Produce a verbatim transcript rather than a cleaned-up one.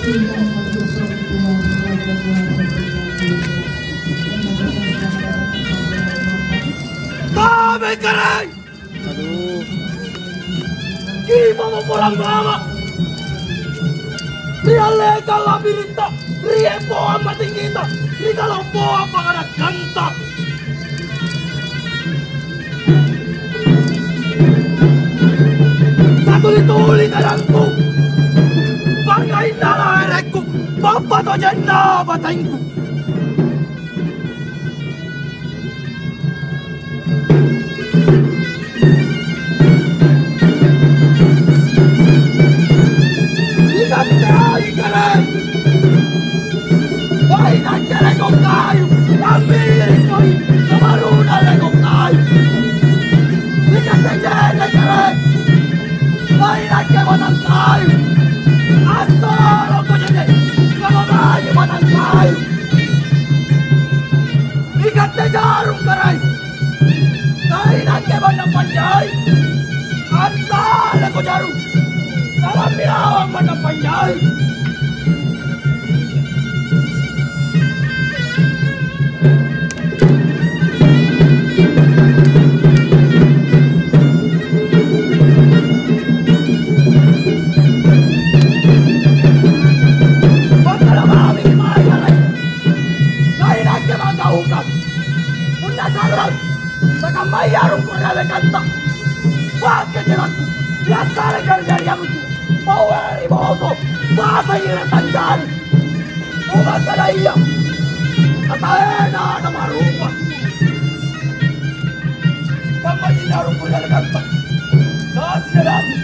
Tama Karaeng! Aduh. Kimamo porang mama. Ri allekang la'biritta, ri empoang matinggita, ri kalompoang pangadakkanta. Satuli-tuli tadangku, pangngainna laerekku, pappatojenna batengku. Ikatte Karaeng, bainakka leko kayu, ammirikoi, kamaruna leko kayu. Ikatte Je'ne' Karaeng, bainakka batang kayu, assorongko Je'ne', kamamayu batang kayu. Ikatte Jarung Karaeng, nainakke bannang panjai, antaleko Jarung, salammi lawang bannang panjai. Batara mami mae Karaeng. Nainakke manggaukang. Punna sallang, sakammaya rungku ri dallekanta. Pakke cerakku, biasana jari-jariangku. Paua ri boko, basa ira tanjari. Umakkada iya, ataena namarupa. Kammaji narungku ri dallekanta. Dasi na dasi.